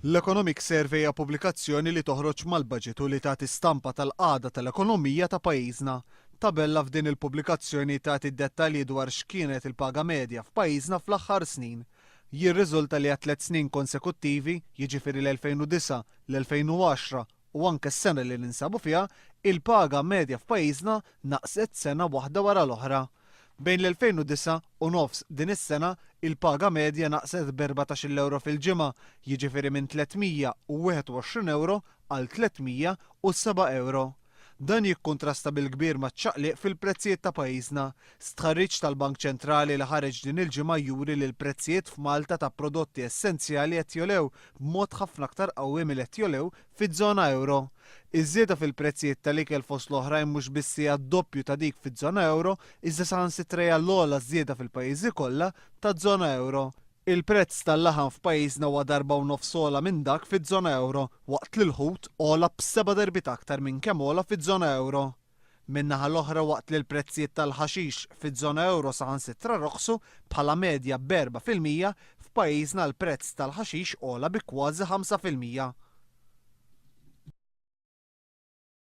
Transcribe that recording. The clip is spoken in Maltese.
L-Economic Survey hija pubblikazzjoni li toħroġ mal-baġit u li tagħti stampa tal-qagħda tal-ekonomija ta' pajjiżna. Tabella f'din il-pubblikazzjoni tagħti dettalji dwar x'kienet il-paga medja f'pajjiżna fl-aħħar snin. Jirriżulta li għat-tliet snin konsekuttivi, jiġifieri l-2009, l-2010 u anke s-sena li ninsabu fiha, il-paga medja f'pajjiżna naqset sena waħda wara l-oħra. Bejn l-2009 u nofs din is-sena, il-paga medja naqset b'14-il ewro fil-ġimgħa, jiġifieri minn 321 ewro għal 307 ewro. Dan jikkuntrasta bil-kbir maċ-ċaqliq fil-prezzijiet ta' pajjiżna. Stħarriġ tal-Bank Ċentrali li ħareġ din il-ġimgħa juri li l-prezzijiet f'Malta ta' prodotti essenzjali qed jogħlew b'mod ħafna aktar qawwi milli qed jogħlew fiż-żona ewro. Iż-żieda fil-prezzijiet tal-ikel fost l-oħrajn mhux biss hija d-doppju ta' dik fiż-żona ewro iżda saħansitra hija l-ogħla żieda fil-pajjiżi kollha taż-żona ewro. Il-prezz tal-laħam f'pajjiżna huwa darba u nofs ogħla minn dak fiż-żona ewro waqt li l-ħut ogħla b'seba' darbiet aktar minn kemm ogħla fiż-żona ewro. Min-naħa l-oħra waqt li l-prezzijiet tal-ħaxix fiż-żona ewro saħansitra roħsu bħala medja b'4%, f'pajjiżna l-prezz tal-ħaxix ogħla bi kważi 5%.